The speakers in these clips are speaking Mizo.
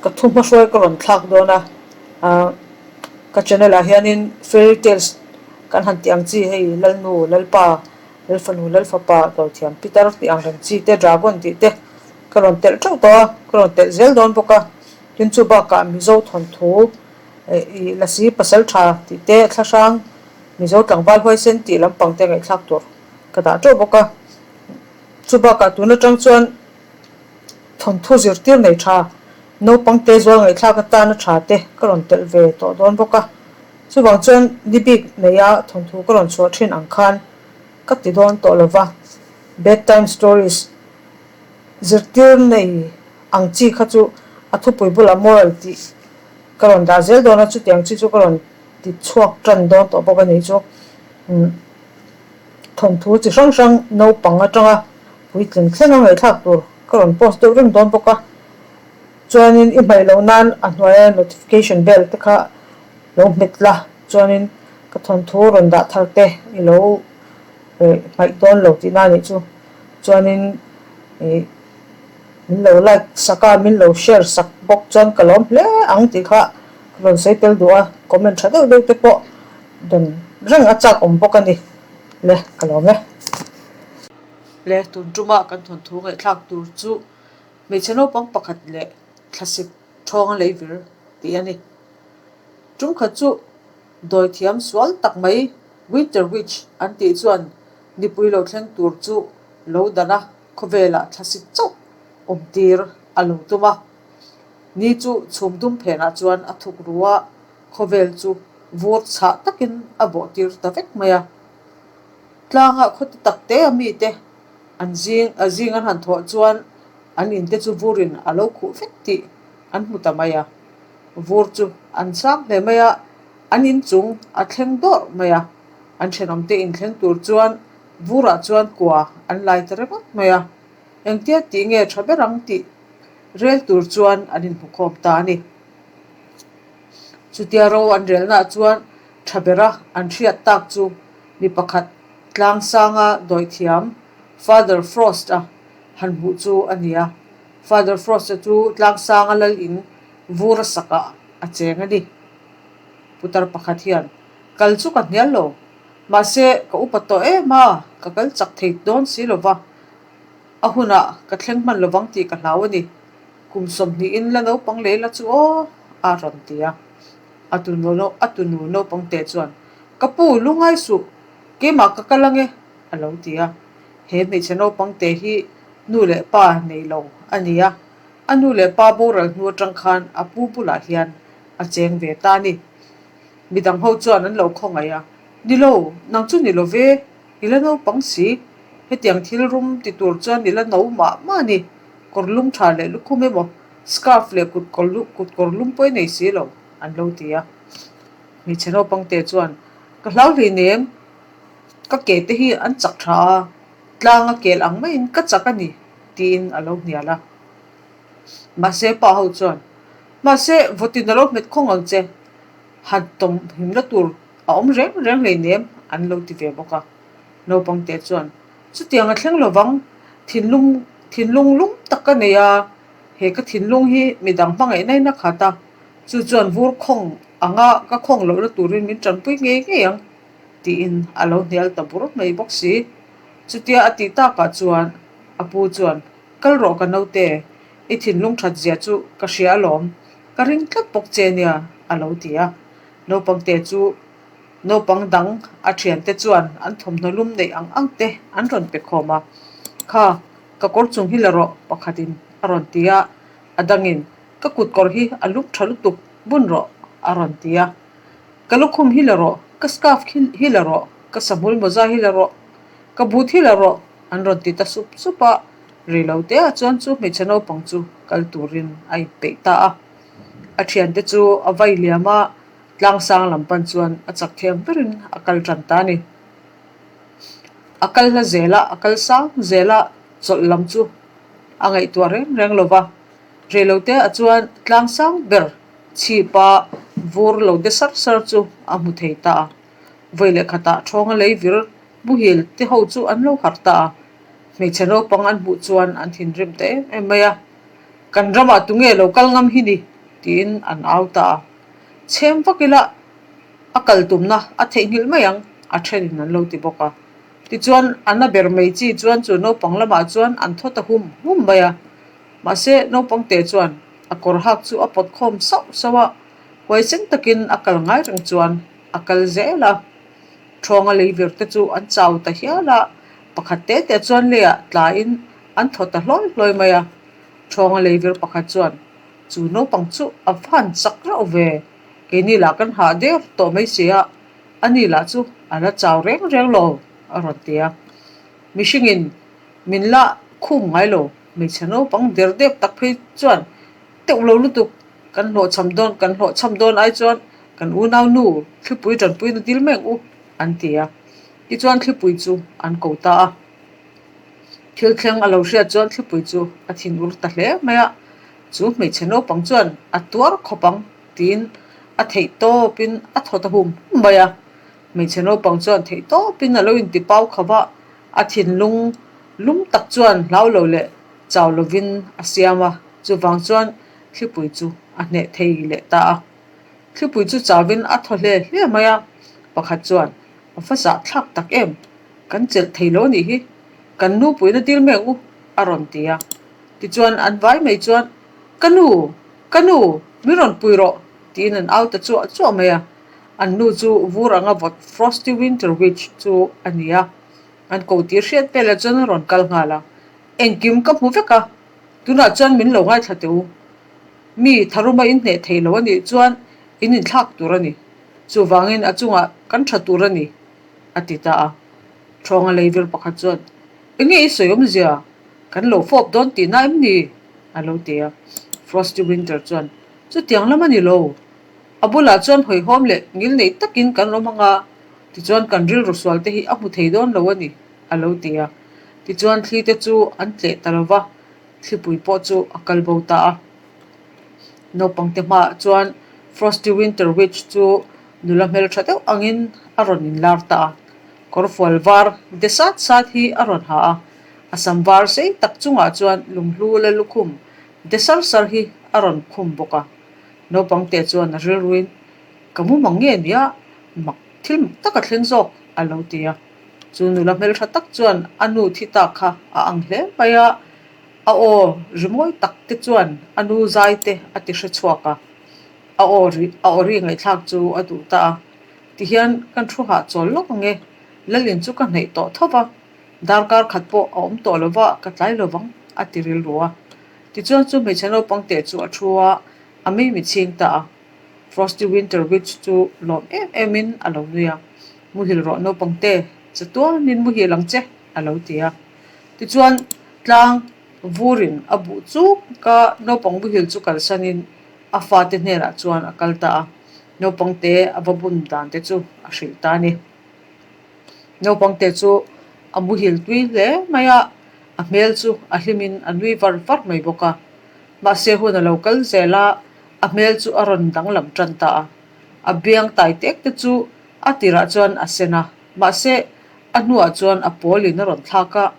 Ka thu hmahruai ka rawn thlak dawn a, ka channel ah hianin fairy tales kan han tih ang chi hei Lalnu, Lalpa, Lalfanu, Lalfapa, Dawithiam Pitar tih ang reng chi te, Dragon tih te ka rawn telh teuh tawh a, ka rawn telh zel dawn bawk a. Tin chu bakah Mizo thawnthu ih Lasi Pasal Tha tih te, Thlahrang Mizo Tlangval Huaisen tih lampang te ngaihthlak tur ka dah teuh bawk a. Chu bakah tun atang chuan Thawnthu zirtir nei tha, naupang te zual ngaihthlak atana tha te ka rawn telh ve tawh dawn bawk a. Chuvang chuan ni bik neia thawnthu ka rawn chhuah thin ang khan ka ti dawn tawh lo va. Bedtime stories zirtir nei ang chi kha chu a thupui bulah moral tih ka rawn dah zel dawn a, chutiang chi chu ka rawn ti chhuak tan dawn tawh bawk a ni chu. Thawnthu chi hrang hrang naupang atanga puitling thleng a ngaihthlak tur ka rawn post deuh reng dawn bawk a, chuanin i hmaih loh nan a hnuaia notification bell te kha lo hmet la, chuanin ka thawnthu rawn dah thar te i lo hmaih dawn lo tihna a nih chu, chuanin ih min lo like sak a, min lo share sak bawk chuan ka lawm hle ang tih kha ka rawn sawi tel duh a, comment tha deuh deuh te pawh dawn reng a chak awm bawk a ni le ka lawm e. Le tun tuma kan thawnthu ngaihthlak tur chu hmeichhe naupang pakhat leh thlasik thawnga lei vir tih a ni. Tum khat chu dawithiam sual tak mai Winter Witch an tih chuan nipui lo thleng tur chu lo dan a khawvelah thlasik chauh awm tir a lo tum a. Ni chu chhum dum phenah chuan a thuk ru a, khawvel chu vur chhah takin a bawh tir ta vek mai a. Tlangah khawti tak te a mite an zing a zing an han thawh chuan an inte chu vurin a lo khuh vek tih an hmu ta mai a. Vur chu an sang hle mai a, an inchung a thleng dawrh mai a. An thenawmte inthleng tur chuan vurah chuan kua an lai ta ringawt mai a. Engtia tih nge tha ber ang tih rel tur chuan an inhmukhawm ta a ni. Chutia ro an relnaah chuan tha bera an hriat tak chu mi pakhat tlangsanga dawithiam Father Frost-a han hmuh chu a ni a. Father Frost-a chu tlangsanga lal in vur a sakah a cheng a ni. Putar pakhat hian, Kal chu ka hnial lo. Mahse, ka upa tawh em a, ka kal chak thei dawn si lo va. A hunah ka thleng hman lovang tih ka hlau a ni. Kum sawmhnihin la naupang leh la chu aw, a rawn ti a. A tunu a tunu naupang teh chuan, Ka pu, lungai suh, keimah ka kal ange, a lo ti a. He hmeichhe naupang teh hi nu leh pa nei lo a ni a, a nu leh pa boral hnu atang khan a pu bulah hian a cheng ve ta a ni. Midang ho chuan an lo khawngaih a, Ni lo, nang chu ni lo ve, i la naupang si, hetiang thil rum ti tur chuan i la no mah mah a ni. Kawr lum tha leh lukhum emaw, scarf leh kut kawr lu kut kawr lum pawh i nei si lo, an lo ti a. Hmeichhe naupang te chuan, Ka hlau hlei nem, ka ke te hi an chak tha a, tlang a kel ang maiin ka chak a ni, tiin a lo hnial a. Mahse pa ho chuan, Mahse, vawtin a lo hmet khawng ang che, han tawm himna tur a awm reng reng hlei nem, an lo ti ve bawk a. Naupang te chuan, Chutiang a thleng lovang, thinlung thinlung lum tak ka nei a, he ka thinlung hi midang hmangaih nain a khat a, chu chuan vur khawng anga ka khawng lohna turin min tanpui ngei ngei ang, tiin a lo hnial ta bur mai bawk si. Chutia a tih takah chuan a pu chuan, Kal rawh ka naute, i thinlung that zia chu ka hria alawm, ka ring tlat bawk che nia, a lo ti a. Naupangte chu Naupang dang a thiante chuan an thawmhnaw lum neih ang ang te an rawn pe khawm a, Kha, ka kawr chung hi la rawh, pakhatin a rawn ti a, a dangin, Ka kut kawr hi a lum tha lutuk, bun rawh, a rawn ti a. Ka lukhum hi la rawh, ka scarf hi la rawh, ka sahmul mawza hi la rawh, ka but hi la rawh, an rawn ti ta sup sup a, rei lo te ah chuan chu hmeichhe naupang chu kal turin a inpeih ta a. A thiante chu a vai liam a, Tlangsang lam pan chuan a chak thiam berin a kal tan ta a ni. A kal hla zel a, a kal sang zel a, chawlh lam chu a ngaihtuah reng reng lo va. Reilote ah chuan tlangsang ber chhipa vur lo de sar sar chu a hmu thei ta a. Vawi leh khatah thawnga lei vir muhil te ho chu an lo harh ta a. Hmeichhe naupang an hmuh chuan an thinrim ta em em mai a. Kan ramah tunge lo kal ngam hi ni? Tiin an au ta a. Chhem vak ila a kal tumna a theihnghilh mai ang, a thenin an lo ti bawk a. Tichuan, a na ber mai chi chuan chu naupang lamah chuan an thaw ta hum hum mai a. Mahse, naupang te chuan a kawr hak chu a pawt khawm sauh sauh a, huaisen takin a kal ngai reng chuan a kal zel a. Ṭhawnga leivir te chu an chau ta hial a, pakhat te te chuan leiah tlaiin an thaw ta hlawi hlawi mai a. Ṭhawnga leivir pakhat chuan chu naupang chu a van chak reuh ve, keini lah kan hah der tawh mai si a, ani lah chu a la chau reng reng lo a rawn ti a. Mihringin min la khum ngai lo, hmeichhe naupang der dep tak phei chuan teuh lo lutuk kan hlawhchham dawn kan hlawhchham dawn ai chuan kan unau nu thlipui tanpuina dil mai ang u an ti a, tichuan thlipui chu an ko ta a. Thil thleng a lo hriat chuan thlipui chu a thin ur ta hle mai a, chu hmeichhe naupang chuan a tuar khawp ang tiin a theih tawpin a thaw ta hum hum mai a. Hmeichhe naupang chuan theih tawpin a lo inti pau khauh a, a thinlung lum tak chuan hlau lo leh chau lovin a siam a, chuvang chuan thlipui chu a hneh thei leh ta a. Thlipui chu chauvin a thaw hle hle mai a, pakhat chuan a va zahthlak tak em? Kan chelh thei lo anih hi, kan nu puina dil mai ang u, a rawn ti a. Tichuan an vai mai chuan, Ka nu! Ka nu! Min rawn pui rawh! tiin an au ta chuah chuah mai a. An nu chu vur anga vawt Frosty Winter Witch chu a ni a. An ko tir hriat velah chuan a rawn kal nghal a. Engkim ka hmu vek a, tunah chuan min lo ngaithla teh u. Mi tharuma inhneh thei lo anih chuan in inthlak tur a ni. Chuvangin a chungah kan tha tur a ni. a ti ta a. Ṭhawnga leivir pakhat chuan, Enge i sawi awmzia? Kan lo fawp dawn tihna em ni? a lo ti a. Frosty Winter chuan, Chutiang lam a ni lo. A bulah chuan hawihhawm leh ngil neih takin kan awm ang a, tichuan kan rilru sual te hi a hmu thei dawn lo a ni, a lo ti a. Tichuan thli te chu an tleh ta lo va, thlipui pawh chu a kal bo ta a. Naupangte hmaah chuan Frosty Winter Witch chu Nula hmeltha deuh angin a rawn inlar ta a, kawrfual var de sat sat hi a rawn ha a, a sam var sei tak chungah chuan lunghlu la lukhum de sar sar hi a rawn khum bawk a. Naupang te chuan a rilruin, Ka mu mang nge nia, mak thil mak tak a thleng zawk, a lo ti a. Chu nula hmeltha tak chuan a nu thi tak kha a ang hle mai a, a aw rimawi tak te chuan a nu zai te a ti hre chhuak a. A aw ri a aw ri ngaihthlak chu a duh ta a, tihian kan thu hah chawl lawk ang e, Lalin chu ka hnaih tawh tho va, darkar khat pawh a awm tawh lo va, ka tlai lo vang, a ti rilru a. Tichuan chu hmeichhe naupang teh chu a thu a, a mei mi chhing ta a. Frosty Winter Witch chu lawm em em in a lo nui a, Muhil rawh naupang te, chatuanin muhil ang che, a lo ti a. Tichuan tlang vurin a buh chuk a, naupang muhil chu kalsanin A fate hnenah chuan a kal ta a, naupangte a va bun dan te chu a hrilh ta a ni. Naupangte chu a muhil tui hle mai a, a hmel chu a hlimin a nui var var mai bawk a. Mahse hun a lo kal zel a, a hmel chu a rawn danglam tan ta a. A biang tai tek te chu a tirah chuan a sen a, mahse a hnuah chuan a pawlin a rawn thlak a,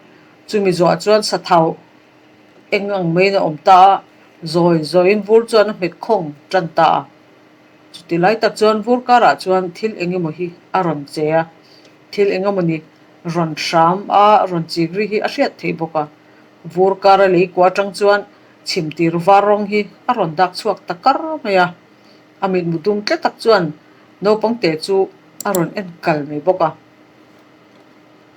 chumi zawhah chuan sathau Eng ang maiin a awm ta a, zawi zawiin vur chuan a hmet khawng tan ta a. Chuti lai tak chuan vur karah chuan thil eng emaw hi a rawn che a, thil eng emaw ni rawn hram a rawn chik ri hi a hriat theih bawk a. Vur kara lei kua atang chuan chhim tir var rawng hi a rawn dak chhuak ta kar mai a. A mitmu dum tle tak chuan naupang te chu a rawn en kal mai bawk a.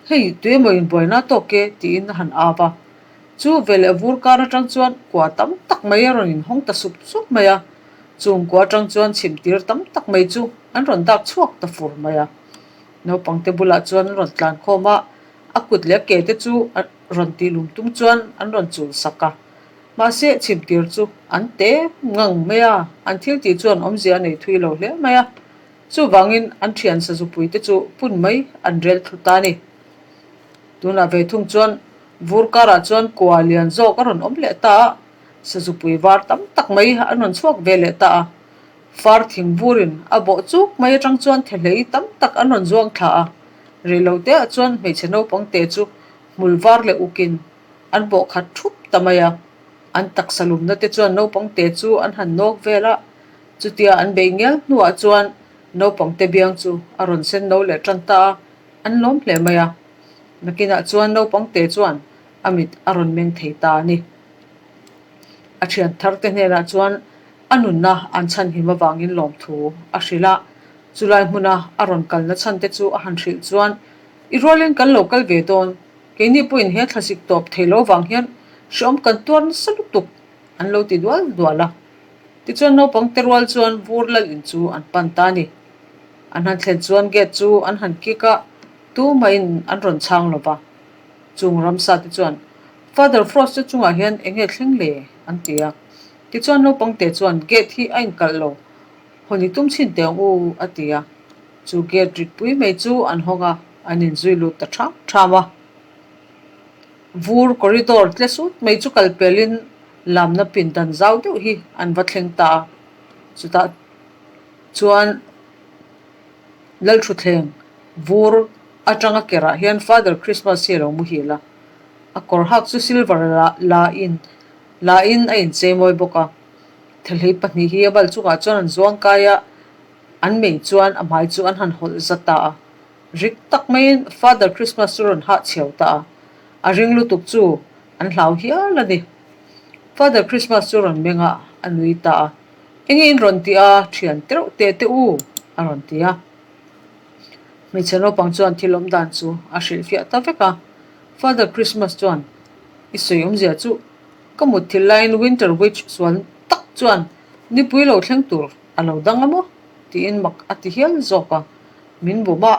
Hei, tuemaw inbuaina tawk e, tiin a han au a. Chu veleh vur kar atang chuan kua tam tak mai a rawn inhawng ta sup sup mai a. Chung kua atang chuan chhimtir tam tak mai chu an rawn dak chhuak ta fur mai a. Naupangte bulah chuan an rawn tlan khawm a, a kut leh a ke te chu rawn tih lum tum chuan an rawn chul sak a. Mahse, chhimtir chu an te ngang mai a, an thil tih chuan awmzia a nei thui lo hle mai a. Chuvangin an thian sazupui te chu pun mai an rel thlu ta a ni. Tunah ve thung chuan vur karah chuan kua lian zawk a rawn awm leh ta a, sazupui var tam tak mai an rawn chhuak ve leh ta a. Far thing vurin a bawh chuk mai atang chuan thehlei tam tak an rawn zuang thla a. Rei lo te ah chuan hmeichhe naupang te chu hmul var leh ukin an bawh khat thup ta mai a. An taksa lumna te chuan naupang te chu an han nawk vel a, chutia an beih ngial hnuah chuan naupang te biang chu a rawn sen no leh tan ta a, an lawm hle mai a. Nakinah chuan naupang te chuan a mit a rawn meng thei ta a ni. A thian thar te hnenah chuan a nunna an chhanhim avangin lawmthu a hrilh a, chulai hmuna a rawn kalna chhan te chu a han hrilh chuan, I rualin kan lo kal ve dawn, keini pawhin he thlasik tawp thei lo vang hian hreawm kan tuar nasa lutuk an lo ti dual dual a. Tichuan naupang te rual chuan vur lal in chu an pan ta a ni. An han thlen chuan gate chu an han kik a, tumahin an rawn chhang lo va. Chung ramsa te chuan, Father Frost te chungah hian eng nge thleng le? an ti a. Tichuan naupang te chuan gate hi a inkalh lo, hawn i tum chhin teh ang u, a ti a. Chu gate ritpui mai chu an hawng a, an inzui lut ta ṭham ṭham a. Vur corridor tle sut mai chu kal pelin lamna pindan zau deuh hi an va thleng ta a. Chutah chuan Lalṭhuthleng vur atanga kerah hian Father Christmas hi a lo muhil a, a kawr hak chu silver la in la in a inchei mawi bawk a. Thelhei pahnih hi a bal chungah chuan an zuang kai a, an mei chuan a hmai chu an han hawlh za ta a. Rik tak maiin Father Christmas chu rawn hah chhiau ta a, a ring lutuk chu an hlau hial a ni. Father Christmas chu rawn meng a, a nui ta a. Enge in rawn ti a, thian tereuh teh teh u, a rawn ti a. Hmeichhe naupang chuan thil awm dan chu a hrilhfiah ta vek a. Father Christmas chuan, I sawi awmzia chu ka mut thil laiin Winter Witch sual tak chuan nipui lo thleng tur a lo dang a maw? tiin mak a ti hial zawk a. Min bum a,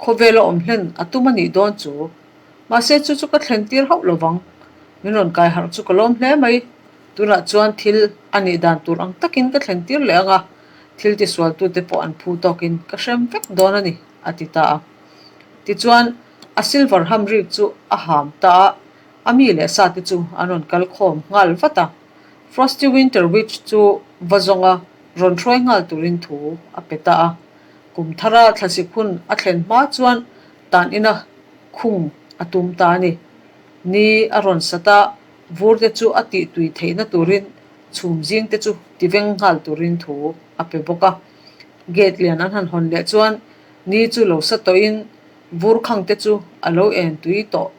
khawvel a awm hlen a tum a nih dawn chu. Mahse chu chu ka thlen tir hauh lo vang. Min rawn kai harh chu ka lawm hle mai. Tunah chuan thil a nih dan tur ang takin ka thlen tir leh ang a, thil tisualtute pawh an phu tawkin ka hrem vek dawn a ni, a ti ta a. Tichuan, a silver ham rik chu a ham ta a, a mi leh sa te chu an rawn kal khawm nghal vat a. Frosty Winter Witch chu va zawnga rawn hruai nghal turin thu a pe ta a. Kum thara thlasik hun a thlen hma chuan tan ina khung a tum ta a ni. Ni a rawn sat a, Vur te chu a tih tui theihna turin chhum zing te chu ti veng nghal turin thu a pe bawk a. Gate lian an han hawn leh chuan ni chu lo sa tawhin vur khang te chu a lo en tui tawh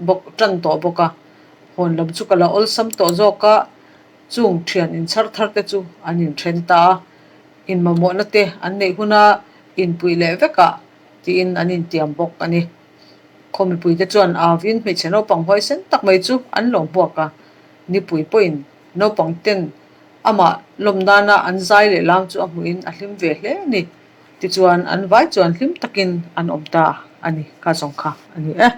bawk tan tawh bawk a. Hawn lam chu ka la awlsam tawh zawk a, chung thian inchhar thar te chu an inthen ta a. Inmamawhna te an neih huna inpuih leh vekah tiin an intiam bawk a ni. Khaw mipuite chuan avin hmeichhe naupang huaisen tak mai chu an lo hmuak a, nipui pawhin naupang ten amah lawm nana an zai leh lam chu a hmuhin a hlim ve hle a ni. Tichuan an vai chuan hlim takin an awm ta a ni, kha zawng kha a ni e.